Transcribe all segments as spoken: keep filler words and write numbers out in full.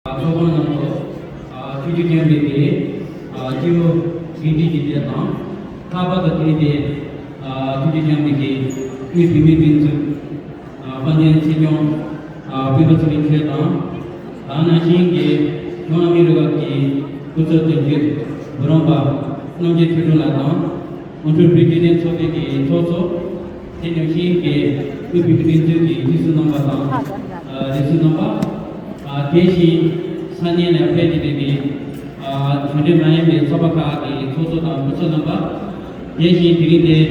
ཚོགས་ཁང་ནང་དུ་ཆིབས་བསྒྱུར་བསྐྱངས་པའི་གི་སྐྱེས་བུ་དགེ་འདུན་གྱི་སྡེ་དང་། ལྷག་པར་དུ་དེ་རིང་འདིར་ཆིབས་བསྒྱུར་བསྐྱངས་པའི་གི་དབུས་བོད་མིའི་སྒྲིག་འཛུགས་དཔལ་ལྡན་སྲིད་སྐྱོང་སྤེན་པ་ཚེ་རིང་མཆོག་དང་། དེ་ནང་བཞིན་གྱི་བྱང་ཨ་མི་རི་ཀ་གི་སྐུ་ཚབ་དོན་གཅོད་བུ་རམ་པ་རྣམ་རྒྱལ་ཆོས་སྒྲོན་ལགས་དང་། དབུ་ཁྲིད་བོད་བསྒྱུར་ལྡན་ཚོགས་པའི་གི་ཚོགས་གཙོ། དེ་ནང་བཞིན་གྱི་དབུས་བོད་མིའི་སྒྲིག་འཛུགས་ཀྱི་སྒྲིག་འཛུགས་རྣམ་པ་དང་། ཨ། སྒྲིག་འཛུགས་རྣམ་པ། ཨ། དེ་བཞིན་ས་གནས་ནས་ཕེབས་ཀྱི་ཡོད་པའི། ཨ། གཞུང་འབྲེལ་མ་ཡིན་པའི་ཚོགས་པ་ཁག་གི་ཚོགས་གཙོ་དང་སྐུ་ཚབ་རྣམ་པ། དེ་བཞིན་དེ་རིང་འདིར་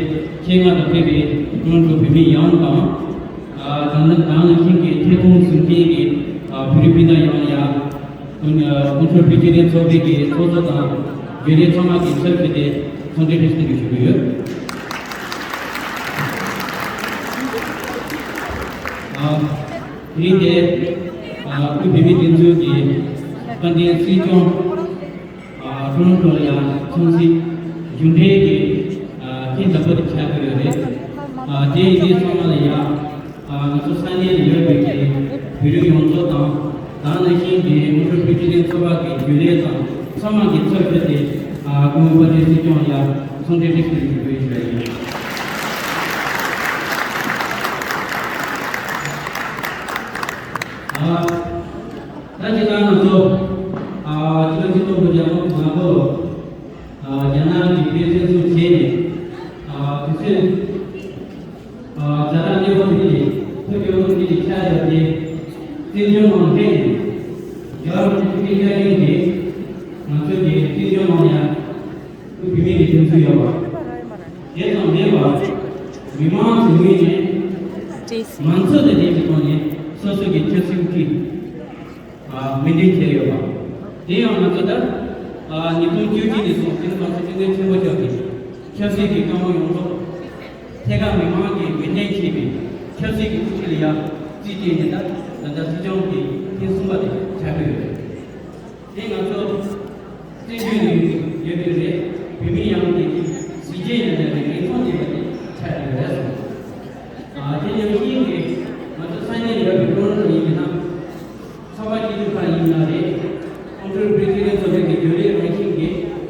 ཆེད་མངགས་ཏུ་ཕེབས་པའི་ཀྲུང་གོ་བོད་མི་ཡོངས་དང་། ཨ། དེ་ནང་བཞིན་གྱི་ཐད་གཏོང་ཟུར་མཁན་གྱི། ཨ། བོད་རིགས་སྤུན་ཟླ་ཡོངས་ལ་ཡང་། དབུ་ཁྲིད་བོད་བསྒྱུར་ལྡན་ཚོགས་པའི་གི་ཚོགས་གཙོ་དང་རྒྱུན་ལས་ཚང་མ་གི་ཚབ་ཞུས་ཏེ་འཚམས་འདྲི་བཀྲ་ཤིས་བདེ་ལེགས་ཞུ་གི་ཡོད། ཨ། དེ་རིང་འདིར། ཨ། དབུས་བོད་མིའི་སྒྲིག་འཛུགས་ཀྱི་དཔལ་ལྡན་སྲིད་སྐྱོང་། ཨ། ཀྲུང་གོ་ལ་ཡང་ཚོགས་གཞིས་གཞུང་འབྲེལ་གྱི། ཨ། ཐེངས་དང་པོ་དེ་ཆགས་ཀྱི་ཡོད་རེད། ཨ། དེ་ཡིན་དུས་ཚང་མ་ལ་ཡང་། ཨ། ང་ཚོ་ས་གནས་ལ་ཡོད་པའི་གི་བོད་རིགས་ཡོངས་རྫོགས་དང་། དེ་ནང་བཞིན་གྱི་དབུ་ཁྲིད་བོད་བསྒྱུར་ལྡན་ཚོགས་པ་གི་རྒྱུན་ལས་དང་ཚང་མ་གི་ཚབ་ཞུས་ཏེ། ཨ། སྐུ་ངོ་དཔལ་ལྡན་སྲིད་སྐྱོང་ལ་ཡང་འཚམས་འདྲི་བཀྲ་ཤིས་བདེ་ལེགས་ཞུ་གི་ཡིན། ཨ། ད་ཅི་ལྟར་ང་ཚོ། ཨ། ཕྱི་ལོ་ཆིག་སྟོང་དགུ་བརྒྱ་ལྔ་བཅུ་ང་དགུ་ལོར། ཨ། རྒྱ་ནག་གིས་དབྱིན་ཇི་བཙན་བཟུང་བྱས་ནས། ཨ། དུས་ཚོད། ཨ། ཛ་དྲག་གནས་སྐབས་འདི་ནས་ཐུགས་ཀྱི་དབང་འདི་ནས་ཆ་བཞག་སྟེ། བཙན་བྱོལ་ནང་སླེབས་ནས། རྒྱལ་བ་རིན་པོ་ཆེ་ཐུགས་བསྐྱེད་བཀའ་དྲིན་གྱིས། ང་ཚོའི་གི་བཙན་བྱོལ་ནང་ཡང་བོད་མི་གི་དོན་དུ་ཡོད་པ། དེ་ཙམ་མིན་པར། མི་མང་གི་ངོས་ནས་མང་གཙོ་དང་ལྡན་པའི་ཐོག་ནས་སོ་སོ་གི་ཆབ་སྲིད་ཀྱི། ཨ། འོས་འདེམས་བྱས་ཡོད་པ། དེ་ཡང་ང་ཚོ་ད། ཨ། ཉིས་སྟོང་བཅུ་གཅིག་ནས་བཟུང་སྤྱི་ནོར་༸གོང་ས་༸སྐྱབས་མགོན་ཆེན་པོ་མཆོག་གིས་ཆབ་སྲིད་ཀྱི་བཀའ་དབང་ཡོངས་རྫོགས་ཐད་ཀར་མི་མང་གིས་འོས་འདེམས་བྱས་པའི་ཆབ་སྲིད་ཀྱི་དབུ་ཁྲིད་ལ་ཡང་རྩིས་སྤྲད་ནས། ད་ད་ལྟ་སྲིད་སྐྱོང་གི་ཐེངས་གསུམ་པ་དེ་ཆགས་ཀྱི་ཡོད་རེད། དེ་ང་ཚོ་བཙན་བྱོལ་ནང་ཡོད་ཡོད་པའི་རེད། བོད་མི་ཡོངས་ཀྱི་གཟི་བརྗིད་ཡོད་པའི་རིན་ཐང་ལྡན་པ་དེ་ཆགས་ཡོད་རེད་གསུངས། ཨ། དེ་ནང་བཞིན་གྱི་ང་ཚོ་ས་གནས་ཡོད་པའི་ཀྲུང་གོ་ཡིན་ན། ཚོགས་པ་སྐྱིད་སྡུག་ཁག་ཡིན་ན་རེད། ཁོང་ཚོའི་བོད་རིགས་ཚོགས་པའི་གི་རྒྱུན་ལས་རང་བཞིན་གྱི་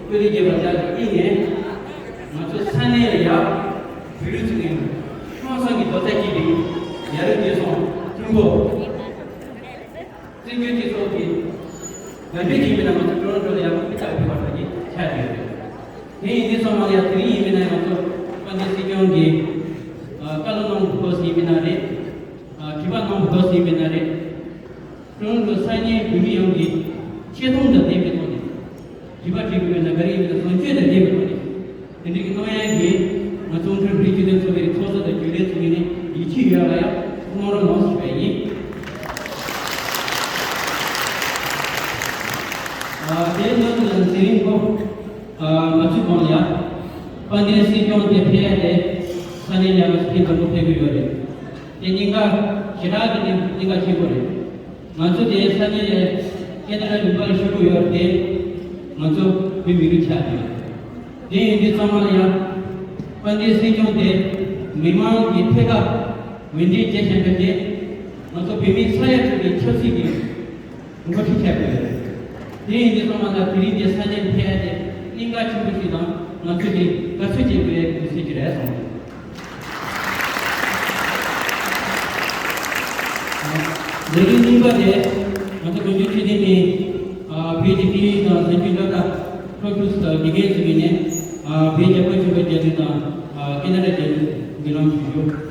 བོད་རིགས་རྒྱལ་བ་རྒྱ་གི་དབྱིངས་ནས། ང་ཚོ་ས་གནས་ལ་ཡ་བོད་རིགས་ཚོ་ནས་ཧང་སང་གི་རྡོག་རྩ་གཅིག་སྒྲིལ། ཡ་རབས་རྒྱལ་སྲུང་ཀྲུང་གོ་བཙན་བྱོལ་སྤྱི་ཚོགས་ཀྱི་དགའ་འབྲེལ་ཆེན་པོའི་ནང་ང་ཚོ་ཀྲུང་གོ་ལ་ཡ་ཁུངས་དག་པའི་བར་དུ་ཆགས་ཡོད། དེ་ཡིན་དུས་ཚང་མ་ལ་ཡ་དེ་རིང་ཡིན་མིན་ན་ང་ཚོ་དཔལ་ལྡན་སྲིད་སྐྱོང་གིས། ཨ། བཀའ་སློབ་གནང་བའི་སྐོར་ཞིག་ཡིན་མིན་ན་རེད། ཨ། དྲི་བ་གནང་བའི་སྐོར་ཞིག་ཡིན་མིན་ན་རེད། ཀྲུང་གོ་ས་གནས་བོད་མི་ཡོངས་ཀྱི་ཆེ་མཐོང་དང་ལྡན་པའི་ཐོག་ནས། དྲི་བ་དྲི་དགོས་ན་ག་རེ་ཡིན་མིན་ན་བཟང་སྤྱོད་དང་ལྡན་པའི་ཐོག་ནས། དེ་འདྲའི་གི་གནང་ཡག་གི་ང་ཚོ་ཁྲིམས་སྒྲིག་སྤྱི་དོན་ཚོགས་པའི་ཚོགས་གཙོ་དང་རྒྱུན་ལས་ཚོ་ངོས་ནས་ཡིད་ཆེས་ཡོད་ལ་ཡང་གནང་རོགས་གནང་ཞུ་བ་ཡིན། ཨ། དེའི་ནང་དུ་ལ་ཚེ་རིང་ཁོ། ཨ། ང་ཚོའི་གོང་ལ་ཡ་དཔལ་ལྡན་སྲིད་སྐྱོང་དེ་ཕེབས་ཡ་དེ་ས་གནས་ལ་ཡ་ང་ཚོ་ཐེངས་དང་པོ་ཕེབས་ཀྱི་ཡོད་རེད། དེ་སྙིང་ག་ཞེ་དྲག་གི་སྙིང་ག་ཆེན་པོ་རེད། ང་ཚོ་དེ་ས་གནས་ལ་ཁེ་ན་ཌ་ལུང་པ་ལ་བཞུགས་ཀྱི་ཡོད་རེད། དེ་ང་ཚོ་བོད་མི་རིགས་ཆགས་ཡོད། དེ་ཡིན་དུས་ཚང་མ་ལ་ཡ་དཔལ་ལྡན་སྲིད་སྐྱོང་དེ་མི་མང་གི་ཐད་ཀར་འོས་འདེམས་བྱས་བཞག་པ་དེ་ང་ཚོ་བོད་མི་ས་ཡ་དྲུག་གི་ཆབ་སྲིད་ཀྱི་འགོ་ཁྲིད་ཆགས་ཡོད། དེ་ཡིན་དུས་ཚང་མ་ལ་དེ་རིང་འདི་ས་གནས་ཕེབས་ཏེ་སྙིང་ག་ཆེན་པོ་ཞིག་དང་ང་ཚོ་གི་དགའ་བསུ་བྱེད་དགོས་ཡ་གི་གཟི་བརྗིད་རེད་བསམ། ལས་རིམ་གཉིས་པ་དེ་ང་ཚོ་གངས་ལྗོངས་ཆོས་ལྡན་མི་བོད་ཀྱི་སྐད་ཡིག་དང་གཟའ་མཇུག་སློབ་གྲྭ་ཁྲོ་ཕུ་དགེ་རྒན་ཚོ་ཡིན་ནས་བོད་རྒྱལ་ཁབ་ཆེན་པོ་རྒྱལ་དོན་དང་ཁེ་ན་ཌ་རྒྱལ་དོན་འབུལ་ལམ་ཞུ་རྒྱུ།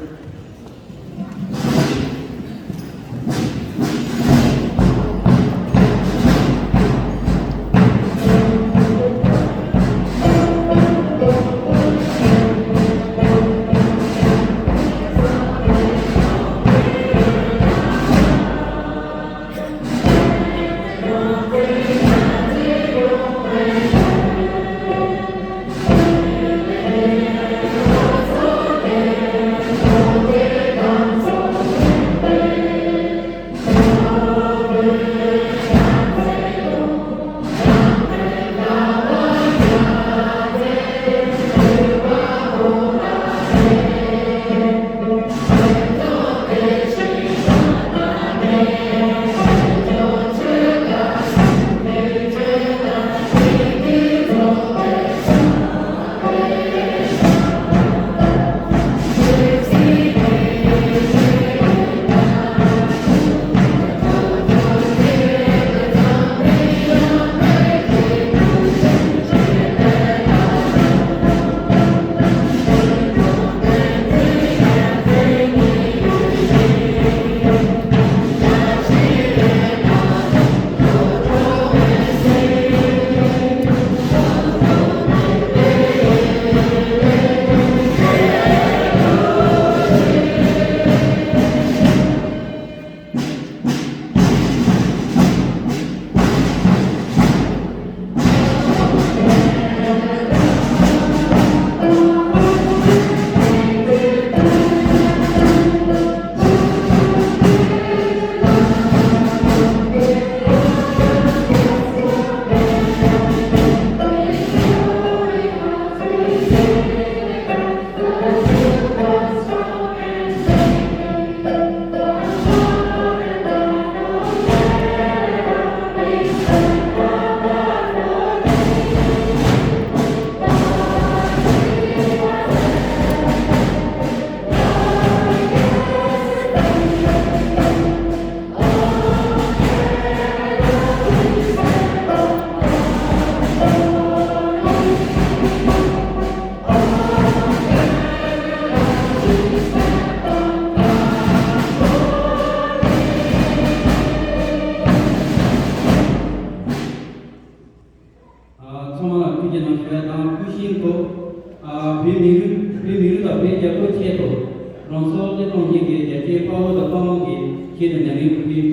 དཔའ་བོ་དང་དཔའ་མོ་གི་ཆེད་དུ་ཉམས་ལེན་ཕུལ་རྒྱུའི་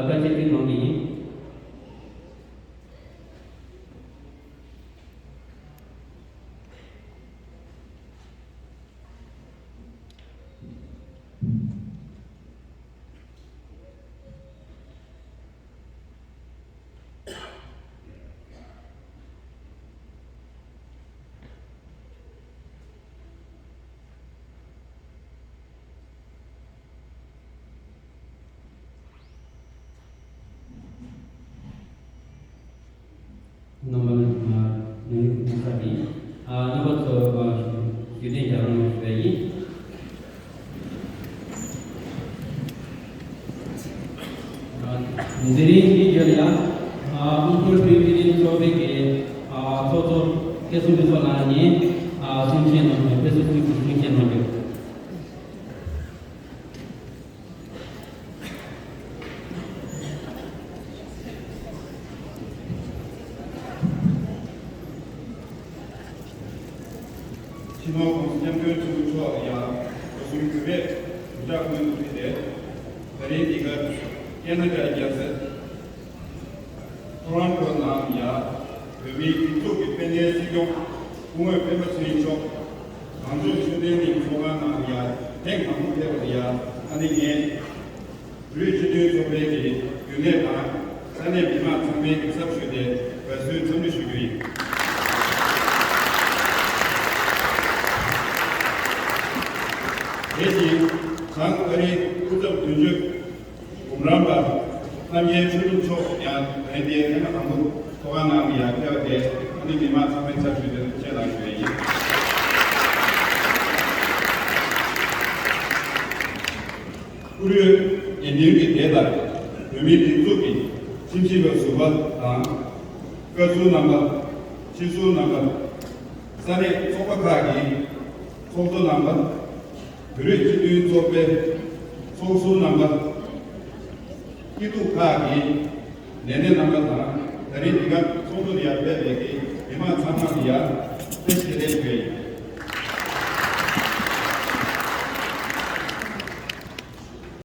བཀའ་ཆད་དེ་གནང་གི་ཡིན། རྣམ་པ་ལ་ང་ནས་ཁུངས་ས་དེ་རྣམ་པ་ཚོ་ཞུ་གཏན་རྒྱ་རང་ཞུ་བ་ཡིན། འཛིན་རིམ་གྱི་རྒྱུད་ལ་ཡང་ཀོང་ཀྲོའུ་བོད་མིའི་སྒྲིག་འཛུགས་ཚོགས་པའི་གི་ཚོགས་གཙོ་སྐལ་བཟང་ཕུན་ཚོགས་ལགས་ནས་གསུང་བཤད་གནང་ནས་དཔེ་མཛོད་ཀྱི་གསུང་བཤད་གནང་རྒྱུ། སྤྱི་ནོར་༸གོང་ས་༸སྐྱབས་མགོན་ཆེན་པོ་མཆོག་ལ་ཡང་འགོ་གཟིགས་གུས་པས་དུས་དྲག་སྔོན་དུ་ཕུལ་ཏེ། ད་རེས་འདི་གར་ཁེ་ན་ཌ་རྒྱལ་ས་ཊོ་རོན་ཊོ་ནང་ཡང་བོད་མིའི་སྒྲིག་འཛུགས་ཀྱི་དཔལ་ལྡན་སྲིད་སྐྱོང་སྐུ་ངོ་སྤེན་པ་ཚེ་རིང་མཆོག་གངས་ལྗོངས་ཆོས་ལྡན་གླིང་ཚོགས་ཁང་ནང་ཡང་ཐེངས་མང་པོ་ཕེབས་པ་ལ་ཡང་ཨ་ནི་ངས། བོད་རིགས་སྤྱི་མཐུན་ཚོགས་པའི་གི་རྒྱུན་ལས་དང་ས་གནས་མི་མང་ཚང་མའི་གི་ཚབ་ཞུས་ཏེ་དགའ་བསུའི་འཚམས་འདྲི་ཞུ་རྒྱུ་ཡིན། དེ་བཞིན་བྱང་ཨ་རིའི་སྐུ་ཚབ་དོན་གཅོད་འབུམ་རམས་པ་རྣམ་རྒྱལ་ཆོས་གྲུབ་མཆོག་ཡང་ད་ལྟའི་ཐེངས་མ་དང་པོ་ཚོགས་ཁང་ནང་ལ་ཡར་ཕེབས་པ་དེ་ཨ་ནི་མི་མང་ཚང་མའི་ཚབ་ཞུས་ཏེ་ཐུགས་རྗེ་གནང་ཞུ་ཡས་ཡིན། བཀུར་འོས་དགེ་འདུན་གྱི་སྡེ་དང་བོད་མིའི་སྒྲིག་འཛུགས་ཀྱི་ཁྲིམས་ཞིབ་པ་ཟུར་པ་དང་། བཀའ་ཟུར་རྣམ་པ། སྤྱི་ཟུར་རྣམ་པ། ས་གནས་ཚོགས་པ་ཁག་གི་ཚོགས་གཙོ་རྣམ་པ། བོད་རིགས་སྤྱི་མཐུན་ཚོགས་པའི་ཚོགས་ཟུར་རྣམ་པ། སྐྱིད་སྡུག་ཁག་གི་ལས་སྣེ་རྣམ་པ་དང་ད་རེས་འདི་གར་ཚོགས་འདུར་ཡར་ཕེབས་པའི་གི་མི་མང་ཚང་མ་ལ་ཡང་བཀྲ་ཤིས་བདེ་ལེགས་ཞུ་ཡ་ཡིན།